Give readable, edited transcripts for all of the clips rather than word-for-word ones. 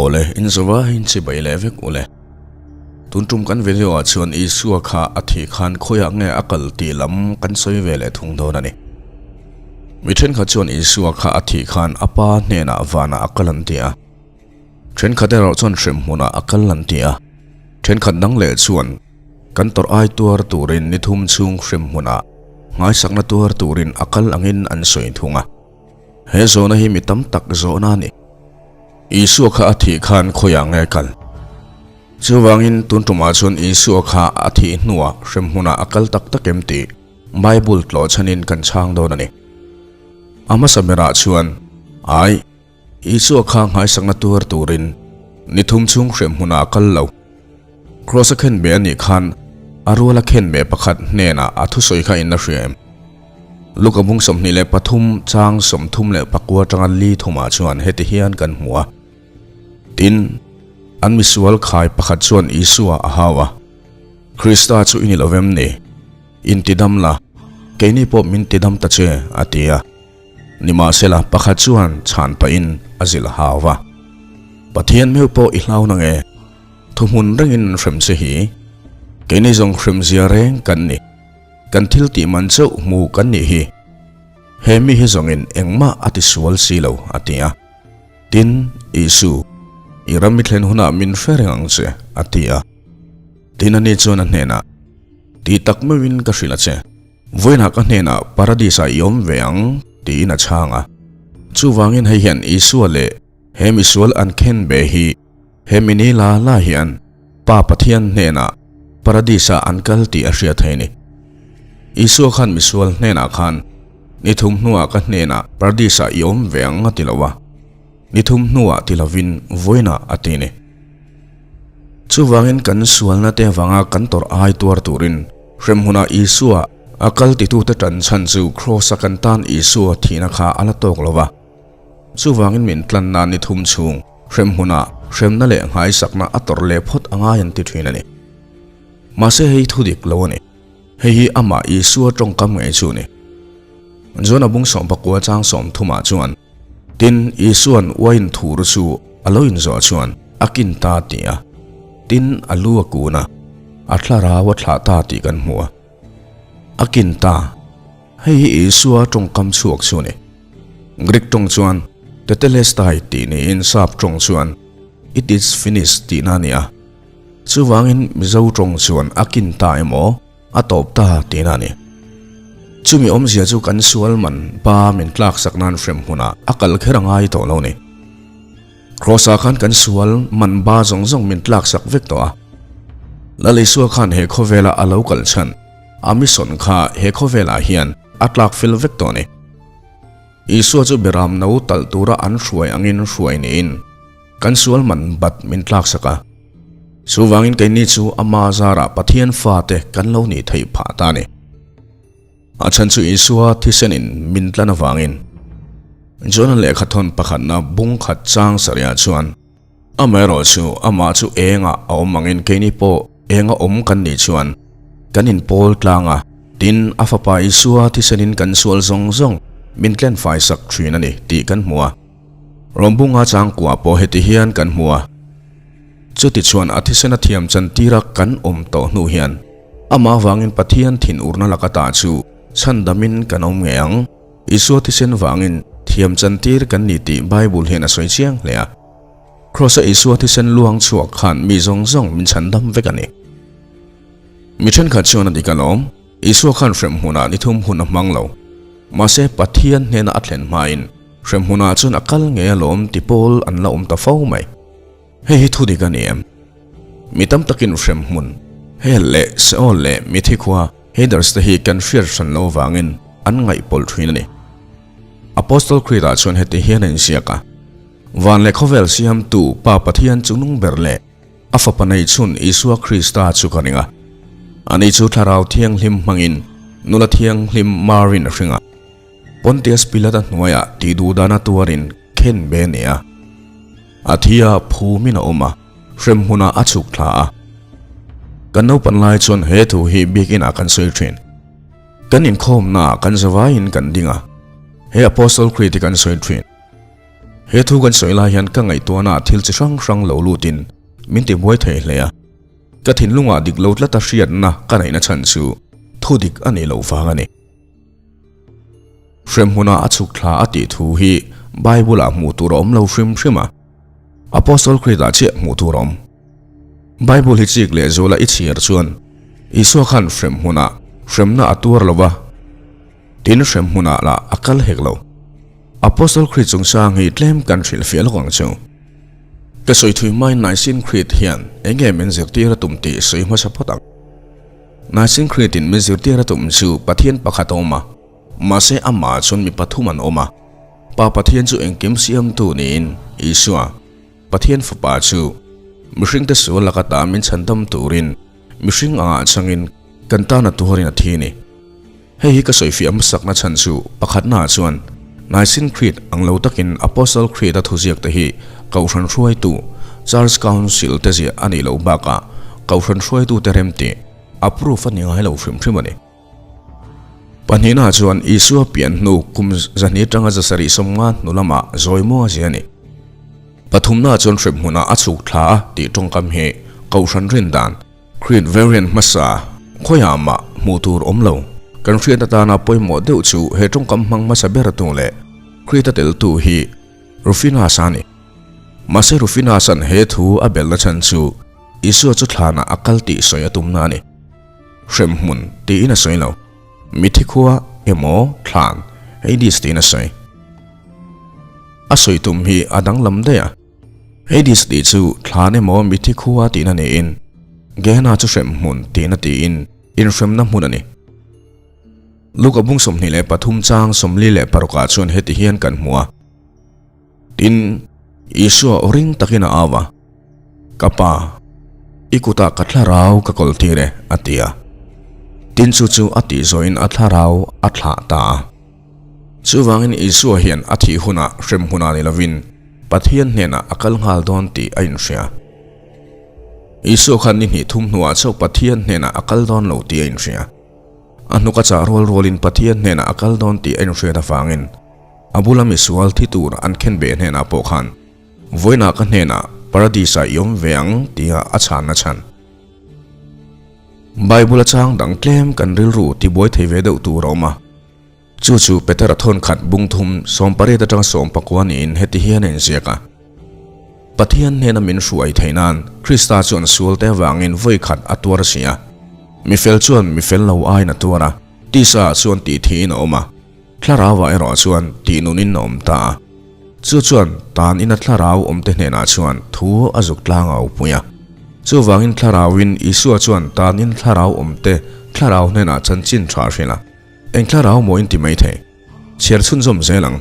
Awle, in zova in chibai leh vek ule. Tun tum kan video ah chuan Isua kha a thih khan khawiah nge a kal tih lam kan sawi ve leh thung dawn a ni. Mi thenkhat chuan Isua kha a thih khan a pa hnenah vanah a kal an ti a. Thenkhat erawh chuan hremhmunah a kal an ti a. Thenkhat dang leh chuan kan tawrh ai tuar turin ni thum chhung hremhmunah nghaisakna tuar turin a kal angin an sawi thung a. He zawhna hi mi tam tak zawhna a ni. Isua kha a thih khan khawiah nge kal? Chuvangin tun tumah chuan Isua kha a thih hnuah hremhmunah a kal tak tak em tih Bible tlawh chhanin kan chhang dawn a ni. A hmasa berah chuan, Ai, Isua kha nghaisakna tuar turin ni thum chhung hremhmunah a kal lo. Kraws a khen be a nih khan a rual a khen be pakhat hnenah a thusawi kha in a hria em? Luka bung 23 chang 34 atanga li thumah chuan heti hian kan hmu a. Tin, an misual khai pakhat chuan Isua a hau a, Krista chu i ni lo vem ni? Intidam la, keini pawh min tidam ta che, a ti a. Nimahsela, pakhat chuan chhan pahin a zilh hau va. Pathian meu pawh i hlau na nge? Thuhmun rengin an hrem che hi. Keini zawng hremzia reng kan ni. Kan thil tih man chauh hmu kan nih hi. He mi hi zawngin engmah a ti sual si lo, a ti a. Tin, Isu, i ram i thlen hunah min hre reng ang che, a ti a. Tin, ani chuan a hnenah, Ti tak meuhin ka hrilh a che. Vawiinah ka hnenah Paradis-ah i awm ve ang, tiin a chhang a. Chuvangin hei hian Isua leh he misual an khen ve hi He mi ni la la hian Pa Pathian hnenah Paradis-ah an kal tih a hriat thei a ni. Isua khan misual hnenah khan, Ni thum hnuah ka hnenah Paradis-ah i awm ve ang a ti lo a, ni thum hnuah ti lovin vawiinah a ti a ni. Chuvangin kan sualna te avanga kan tawrh ai tuar turin hremhmunah Isua a kal titute tan chhan chu Kraws-a kan tan Isua thihna kha a la tawk lo va. Chuvangin min tlan nan ni thum chhung hremhmunah hremna leh nghaisakna a tawrh leh phawt a ngai an ti thin a ni. Mahse hei thu dik lo a ni. Hei hi amah Isua tawngkam ngei chu a ni. John a bung 19 chang 30 ah chuan, Tin, Isua'n uain thur chu a lo inzawh chuan a kin ta ti a, tin a lu a kun a, a thlarau a thlah ta tih kan hmu a. A kin ta. Hei hi Isua tawngkam chhuak chu a ni. Greek tawng chuan Tetelestai tih niin Sap tawng chuan It is finished tihna a ni a. Chuvangin Mizo tawng chuan a kin ta emaw, a tawp ta tihna a ni. Chumi awmzia chu kan sual man pa min tlaksak nan hrem hunah a kal kher a ngai tawh lo ni. Kraws-ah khan kan sual man ba zawng zawng min tlaksak vek tawh a. Lal Isua khan he khawvela a lo kal chhan a mission kha he khawvelah hian a tlak fel vek tawh a ni. Isua chu beram no talh tura an hruai angin hruai niin kan sual man bat min tlaksak a. Chuvangin keini chu ama zarah Pathian fate kan lo nih theih phah ta a ni. A chhan chu Isua thisenin min tlan avangin. John-a lehkhathawn pakhatna bung khat chang sarihah chuan, Amaherawhchu amah chu engah a awm angin keini pawh enga awm kan nih chuan kan inpawl tlang a, tin a fapa Isua thisenin kan sual zawng zawng min tlen faisak thin a ni tih kan hmu a. Rawngbunga changkua pawh heti hian kan hmu a. Chutichuan a thisena thiam chantira kan awm tawh hnu hian amah avangin Pathian thinurna laka tah chu chhandamin kan awm ngei ang. Isua thisen vangin thiam chantir kan ni tih Bible hian a sawi chiang hle a. Kraws-a Isua thisen luang chhuak khan mi zawng zawng min chhandam vek a ni. Mi thenkhat chuan a dik alawm, Isua khan hremhmunah ni thum hun a hmang lo. Mahse Pathian hnena a thlen hmain hremhmunah chuan a kal ngei alawm ti pawl an la awm ta fo mai. Hei hi thu dik a ni em? Mi tam takin hremhmun, hel leh Seol leh mithi khua Headers te hi kan hriat hran lo vangin an ngaihpawlh thin a ni. Apostle Creed-ah chuan heti hian a inziak a, Van leh khawvel siamtu Pa Pathian chu nung ber leh a Fapa neichhun Isua Krista chu ka ring a. Ani chu Thlarau Thianghlim hmangin nula thianghlim Marin a hring a. Pontius Pilata hnuaiah tihduhdana tuarin khen be a ni a. A thi a, phumin a awm a, hrem hmunah a chhuk thla a. Kan naupan lai chuan he thu hi biakinah kan sawi thin. Kan inkhawmnaah kan zavaiin kan ding a, he Apostle Creed hi kan sawi thin. He thu kan sawi lai hian ka ngaihtuahna ah thil chi hrang hrang lo lutin min ti buai thei hle a. Ka thinlungah dik lo tlata hriatna ka neihna chhan chu thu dik a nih loh vang a ni. Hremhmunah a chhuk thla a tih thu hi Bible-ah hmuh tur a awm lo hrim hrim a, Apostle Creed-ah chiah hmuh tur a awm. Bible hi chik leh zuala i chhiar chuan Isua khan hremhmunah hremna a tuar lo va, tin hremhmunah lah a kal hek lo. Apostle Creed chungchang hi tlem kan hrilhfiah lawk ang chu. Ka sawi thui hmain Nicene Creed hian eng nge min zirtir a tum tih sawi hmasa phawt ang. Nicene Creed in min zirtir a tum chu Pathian pakhat a awm a, mahse amah chuan mi pathum an awm a. Pa Pathian chu engkim siamtu niin Isua, Pathian Fapa chu mihringte sual laka ta min chhandam turin mihring angah changin kan tan a tuarin a thi a ni. Hei hi ka sawifiah hmasakna chhan chu pakhatnaah chuan Nicene Creed ang lo takin Apostle Creed a thuziak te hi Kohhran hruaitu Church Council te ziah a nih loh bakah Kohhran hruaitute remtih, approve, a ni ngai lo hrim hrim a ni. Pahnihnaah chuan Isua pian hnu kum zahnih atanga zasarih sawmnga hnu lamah zawi maw a zia a ni. Pathumnaah chuan hremhmunah a chhuk thla a tih tawngkam hi Kohhran rin dan, Creed variant hmasa khawiah mah hmuh tur awm lo. Kan hriat atana pawimawh deuh chu he tawngkam hmang hmasa ber tu leh Creed a teltu hi Rufinus a ni. Mahse Rufinus-a'n he thu a belhna chhan chu Isua chu thlanah a kal tih sawi a tumna a ni. Hremhmun tiin a sawi lo. Mithi khua emaw thlan Hades tiin a sawi. A sawi tum hi a danglam daih a. Hades tih chu thlan emaw mithi khua tihna niin Gehenna chu hremhmun tihna tiin inhremna hmun a ni. Luka bung 23 chang 46 ah chuan heti hian kan hmu a. Tin, Isua aw ring takin a au a, Ka Pa, i kutah ka thlarau ka kawl tir e, a ti a. Tin chu chu a tih zawhin a thlarau a thlah ta a. Chuvangin Isua hian a thih hunah hrem hunah ni lovin Pathian hnenah a kal nghal dawn tih a inhria. Isua khan ni hnih thum hnuah chauh Pathian hnenah a kal dawn lo tih a inhria. A hnuk a chah rual rualin Pathian hnenah a kal dawn tih a inhriat avangin a bula misual thi tur an khen beh hnenah pawh khan Vawiinah ka hnenah Paradis-ah i awm ve ang tia a chhanna chhan. Bible a chang dang tlem kan rilru tibuai thei ve deuh tur a awm a. Chu chu Petera thawn khat bung thum 18 atanga 19 niin heti hian a inziak a, Pathian hnena min hruai theih nan Krista chuan sualte avangin vawi khat a tuar si a. Mi fel chuan mi fel lo aiin a tuar a, tisa ah chuan tih thiin a awm a, thlarauah erawh chuan tih nunin a awm ta a. Chu chuan tan ina thlarau awmte hnenah chuan thu a zuk tlang a upui a. Chuvangin thlarauin Isua chuan tan in thlarau awmte thlarau hnenah chanchin tha hrilh a. Eng thlarau maw in ti mai thei? Chhiar chhunzawm zel ang.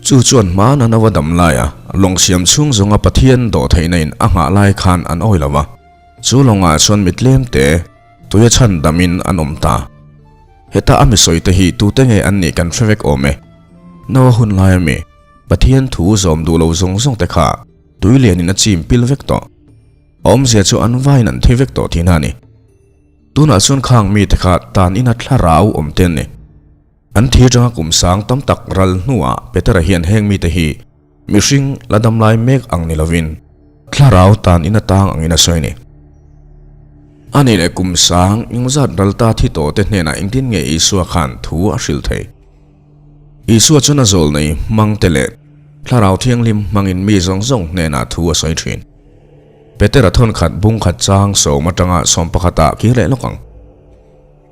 Chu chuan hmana nova dam laia lawng siam chhung zawnga Pathian dawh theihna in a nghah lai khan an awi lo va. Chu lawngah chuan mi tlem te tuia chhan damin an awm ta. Heta a mi sawi te hi tute nge an nih kan hre vek awm e. Noa hun laia mi Pathian thu zawm duh lo zawng zawng te kha tui lianin a chim pil vek tawh. A awmzia chu an vaiin an thi vek tawh tihna a ni. Tunah chuan khang mite kha tan ina thlarau awm te an ni. An thi atanga kum sang tam tak ral hnuah Petera hian heng mite hi mihring la dam lai mek ang ni lovin thlarau tan ina tang angin a sawi a ni. A nih leh kum sang engzat ral ta thi tawh te hnenah engtin nge Isua khan thu a hrilh thei? Isua chuan a zawl nei hmang te leh thlarau thianghlim hmangin mi zawng zawng hnenah thu a sawi thin. Petera thawnkhat bung khat chang sawm atanga sawm pakhatah kir leh lawk ang.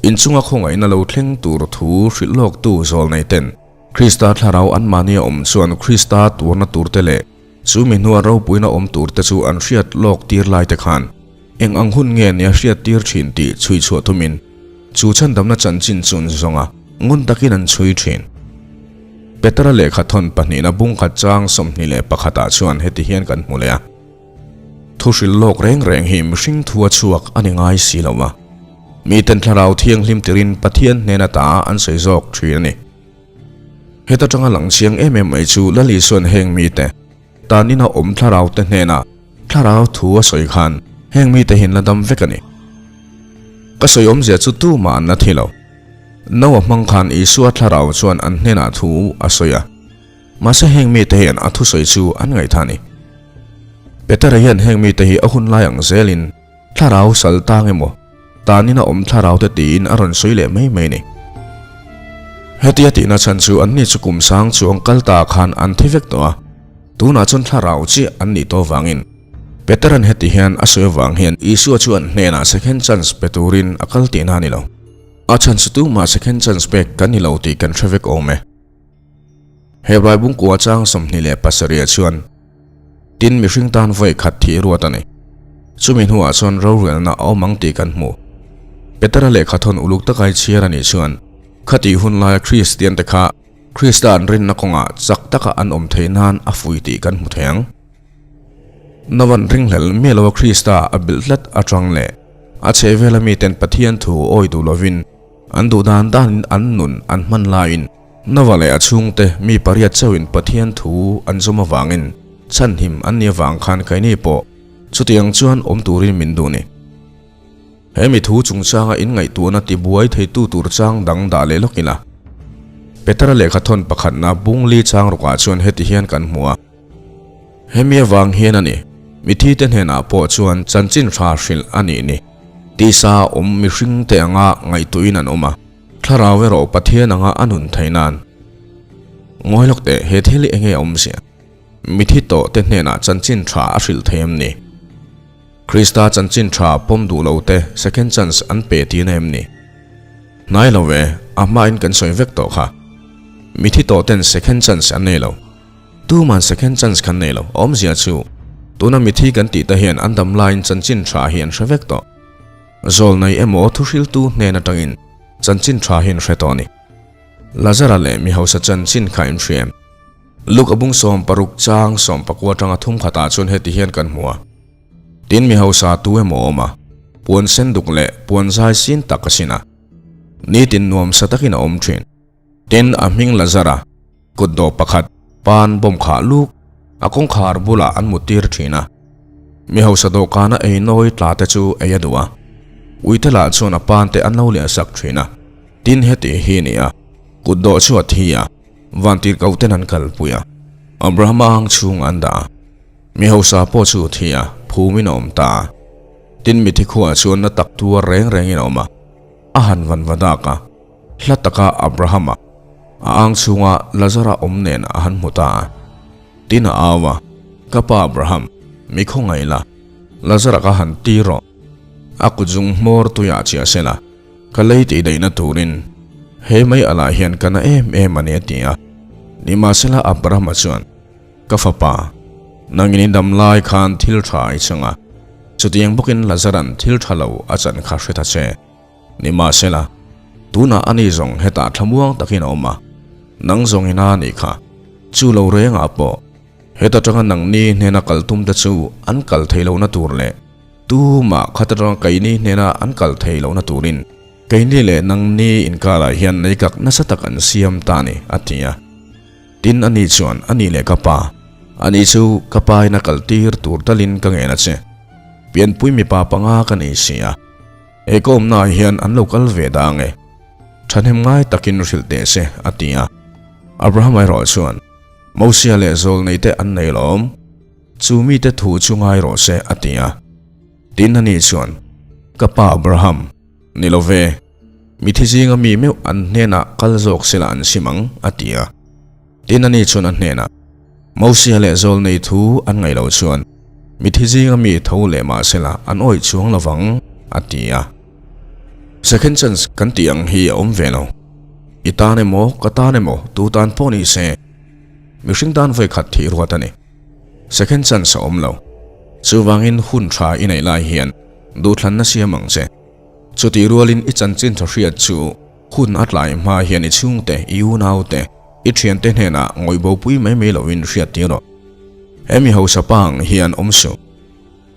Inchunga khawngaihna lo thleng tur thu hrilh lawktu zawl nei ten Krista thlarau anmahnia awm chuan Krista tuarna turte leh chu mi hnua ropuina awm turte chu an hriat lawk tir laite khan eng ang hun nge nia hriat tir thin tih chhui chhuah tumin chu chhandamna chanchin chun zawnga ngun takin an chhui thin. Petera lehkha thawn pahnihna bung khat chang 21 ah chuan heti hian kan hmu leh a. Thu hrilh lawk reng reng hi mihring thu a chhuak a ni ngai si lo a, miten thlarau thianghlim tirin Pathian hnen ata an sawi zawk thin a ni. Heta tanga lang chiang em em mai chu Lal Isua'n heng mite tan ina awm thlarau te hnenah thlarau thu a sawi khan heng mite hian la dam vek a ni. Ka sawi awmzia chu tumah an la thi lo. Noah hmang khan Isua thlarau chuan an hnenah thu a sawi a. Mahse heng mite hian a thusawi chu an ngaihthah a ni. Petera hian heng mite hi a hun lai ang zelin thlarau sal tang emaw, tanin a awm thlarau te tiin a rawn sawi leh mai mai a ni. Hetia tihna chhan chu anni chu kum sang chuang kal ta khan an thi vek tawh a, tunah chuan thlarau chiah an nih tawh vangin Petera'n heti hian a sawi avang hian Isua chuan hnenah second chance pe turin a kal tihna a ni lo. A chhan chu tumah second chance pek kan ni lo tih kan hre vek awm e. Hebrai bungkua chang 27 chuan, Tin mihring tan vawi khat thih ruat a ni. Chumi hnuah chuan rorelna a awm ang tih kan hmu. Petera lehkha thawn uluk taka i chhiar a nih chuan, khatih hun laia Kristian te kha Krista an rinna kawngah chak taka an awm theih nan a fui tih kan hmu thei ang. Novan ringhlel miah loa Krista a bilh tlat atang leh a chhehvela miten Pathian thu awi duh lovin an duh dan danin an nun an hman laiin Nova leh a chhungte mi pariat chauhin Pathian thu an zawm avangin chhanhim an nih avang khan keini pawh chutiang chuan awm turin min duh ni. He mi thu chungchanga inngaihtuahna tibuai theitu tur chang dang dah leh lawk ila. Petera lehkha thawn pakhatna bung li chang rukah chuan heti hian kan hmu a. Hemi avang hian a ni, mithite hnenah pawh chuan chanchin tha hrilh a nih ni. Tisa awm mihring te anga ngaihtuahin an awm a, thlarau erawh Pathian anga a nun theih nan. Ngawi lawk teh, he thil hi enge a awmzia? Mithi tawh te hnenah chanchin tha a hrilh thei em ni? Krista chanchin tha pawm duh lo te second chance an pe tihna em ni? Hnai lo ve, a hmain kan sawi vek tawh kha. Mithi tawh ten second chance an nei lo. Tuman second chance kan nei lo, awmzia chu tuna mithi kan tih te hian an dam laiin chanchin tha hi an hre vek tawh. Zawlnei emaw thuhriltu hnen atangin chanchin tha hi an hre tawh a ni. Lazara leh mi hausa chanchin kha in hria em? Luke a bung 60 chang 14 atanga thum khatah chuan heti hian kan hmu a, Tin mi hausa tu emaw awm a, puan sen duk leh puan zai sin tak a sin a, nitin nuamsa takin a awm thin. Tin a hming Lazara, kut dawh pakhat, pan bawm khah luk, a kawngkhar bulah an muttir thin a. Mi hausa dawhkana ei nawi tla te chu ei a duh a, uite lah chuan a pan te an lo liah sak thin a. Tin heti hi a ni a, kut dawh chu a thi a, vantirhkoh ten an kalpui a, Abrahama ang chhung an dah a. Mi hausa pawh chu thi a, phumin a awm ta a. Tin mithi khuaah chuan na tak tuar reng rengin a awm a, a han vanva dak a. Hla taka Abrahama a ang chhunga Lazara awm nen a han hmu ta a. Tin a au a, Ka pa Abraham, mi khawngaih la, Lazara ka han ti rawh. A kutzung hmawr tuiah chiah se la, ka lei tih daihna turin he mai alah hian ka na em em a ni a ti a. Nimahsela Abrahama chuan, Ka fapa, nangin i dam lai khan thil tha i chang a, chutiang bawkin Lazaran thil tha lo a chan kha hre ta che. Nimahsela, tunah ani zawng hetah thlamuang takin a awm a, nang zawng ina a nih kha. Chu lo rengah pawh, heta tanga nangni hnena kal tum te chu an kal thei lohna tur leh tumah khat atanga keini hnena an kal thei lohna turin keini leh nangni inkarah hian leikak nasa tak an siam ta a ni, a ti a. Tin, ani chuan, A nih leh ka pa, ani chu ka pa in a kal tir tur talin ka ngen a che. Pianpui mipa panga ka nei si a. He ka awmnaah hian an lo kal ve dah ange. Thahnem ngai takin hrilh teh se, a ti a. Abraham erawh chuan, Mosia leh Zawlneite an nei lawm. Chu mite thu chu ngai rawh se, a ti a. Tin ani chuan, Ka pa Abraham, ni lo ve. Mithi zinga mi meuh an hnenah kal zawk sela an sim ang, a ti a. Tin ani chuan a hnenah, Mosia leh Zawlnei thu an ngaih loh chuan mithi zinga mi tho leh mah sela an awih chuang lo vang, a ti a. Second chance kan tih ang hi a awm ve lo. I tan emaw, ka tan emaw, tu tan pawh ni se, mihring tan vawi khat thih ruat a ni. Second chance a awm lo. Chuvangin hun tha i neih lai hian duhthlanna siam ang che. Chutih rualin i chanchin tha hriat chu Hun a tlai hma hian i chhungte, i unaute, i thiante hnenah ngawih bopui mai mai loin hriat tir rawh. He mi hausa pa ang hian awm suh.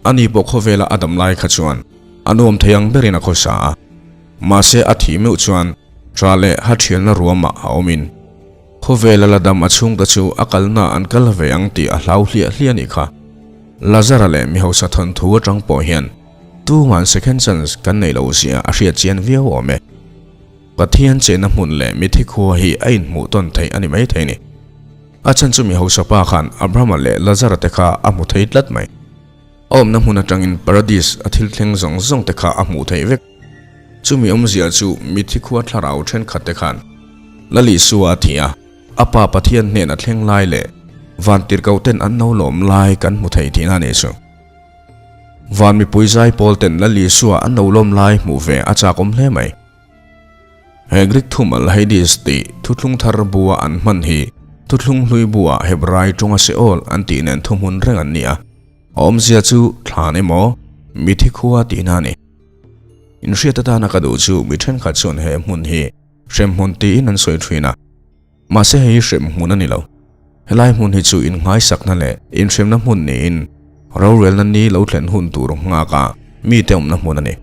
Ani pawh khawvela a dam lai kha chuan a nuam thei ang berin a khawsa a. Mahse a thih meuh chuan tha leh ha thialna ruamah a awmin khawvela la dam a chhungte chu a kalna an kal ve ang tih a hlau hliah hliah a nih kha. Lazara leh mi hausa thawnthu atang pawh hian Tuman second chance kan nei lo zia a hriat chian viau awm e. Pathian chenna hmun leh mithi khua hi a inhmuh tawn theih a ni mai thei ni. A chhan chu mi hausa pa khan Abrahama leh Lazara te kha a hmu thei tlat mai. A awmna hmun atangin Paradis a thil thleng zawng zawng te kha a hmuh theih vek. Chumi awmzia chu mithi khua thlarau thenkhat te khan Lal Isua a thi a, a Pa Pathian hnen a thleng lai leh vantirhkoh ten an lo lawm lai kan hmu thei tihna a nih chu. Van mipui zaipawl ten Lal Isua an lo lawm lai hmuh ve a chakawm hle mai. He Greek thumal Hades tih thuthlung thar bua an hman hi thuthlung hlui bua Hebrai tawnga Sheol an tih nen thuhmun reng an ni a, a awmzia chu thlan emaw mithi khua tihna a ni. Inhriat atana ka duh chu mi thenkhat chuan he hmun hi hremhmun tiin an sawi thin a, mahse hei hi hremhmun a ni lo. Helai hmun hi chu inngaisakna leh inhremna hmun niin rorelna ni lo thlen hun tur nghaka mite awmna hmun a ni.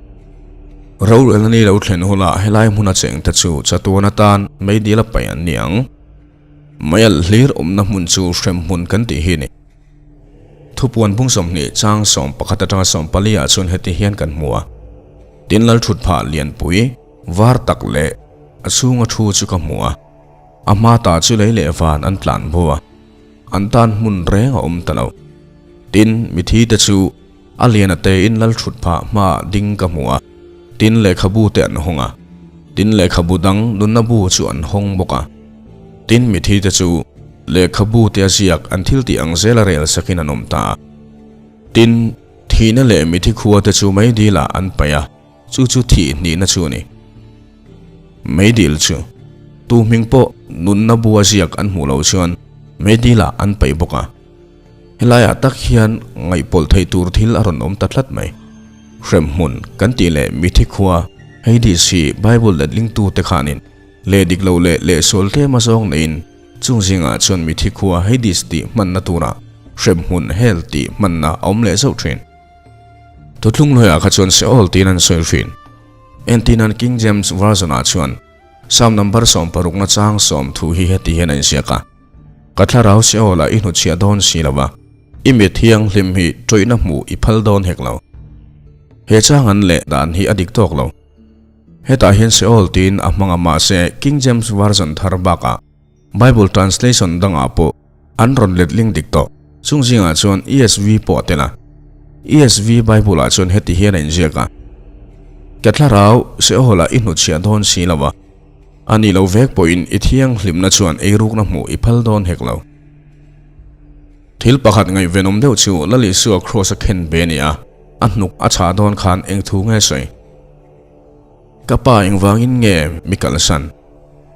Rorelna ni lo thlen hunah helai hmuna chengte chu chatuan atan meidil a paih an ni ang. Meialh hlir awmna hmun chu hremhmun kan tih hi a ni. Thupuan bung 20 chang 11 atanga 14 ah chuan heti hian kan hmu a, Tin Lalthut phah lianpui var tak leh a chhunga thu chu ka hmu a. A hma ta chu lei leh van an tlan bo a, an tan hmun reng a awm ta lo. Tin, mithi te chu a lian a te in lal thut phah hma ah ding ka hmu a, tin lehkhabu te an hawng a, tin lehkhabu dang nunna bu chu an hawng bawk a. Tin, mithi te chu lehkhabu te a ziak an thil tih ang zel a rel sakin an awm ta a. Tin, thihna leh mithi khua te chu meidil ah an paih a. Chu chu thih hnihna chu a ni. Meidil chu tu hming pawh nunna bua ziak an hmuh loh chuan meidilah an paih bawk a. Helaiah tak hian ngaihpawlh theih tur thil a rawn awm ta tlat mai. Hremhmun kan tih leh mithi khua Hades hi Bible letlingtute khanin leh dik loh leh lehsual tlem a zawng neiin chung zingah chuan mithi khua Hades tih hmanna turah hremhmun hell tih hmanna a awm leh zauh thin. Thuthlung hnuaiah kha chuan Seol tiin an sawi thin. Entirnan King James Version-ah chuan Psalm number 60 na chang sawm thu hi heti hian a inziak a, Ka thlarau Seol-ah i hnutchhiah dawn si lo va, i mi thianghlim hi tawihna hmuh i phal dawn hek lo. He chang an leh dan hi a dik tawk lo. Hetah hian Seol tiin a hmang a mahse King James Version thar bakah Bible translation dangah pawh an rawn letling dik tawh. Chung zingah chuan ESV pawh a tel a. ESV Bible-ah chuan heti hian a inziak a, Ka thlarau Seol-ah i hnutchhiah dawn si lo va, a nih loh vek pawhin i thianghlimna chuan eirukna hmuh i phal dawn hek lo. Thil pakhat ngaihvenawm deuh chu Lal Isua Kraws a khen ve a ni a, a hnuk a chhah dawn khan eng thu nge sawi? Ka pa engvangin nge mi kalsan?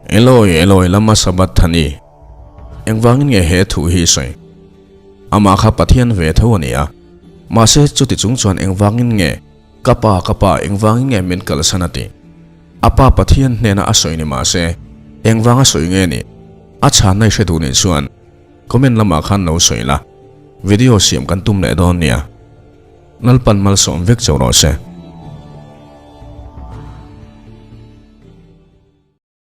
Eloi, Eloi, lama sabachthani? Engvangin nge he thu hi i sawi? Amah kha Pathian ve tho a ni a. Mahse, chuti chung chuan engvangin nge Ka pa, ka pa, engvangin nge min kalsan a ti? A pa Pathian hnena a sawi ni mahse, engvanga sawi nge ni? A chhanna i hre duh nih chuan comment lamah khan lo sawi la, video siam kan tum leh dawn nia. Lalpan malsawm vek chauh rawh se.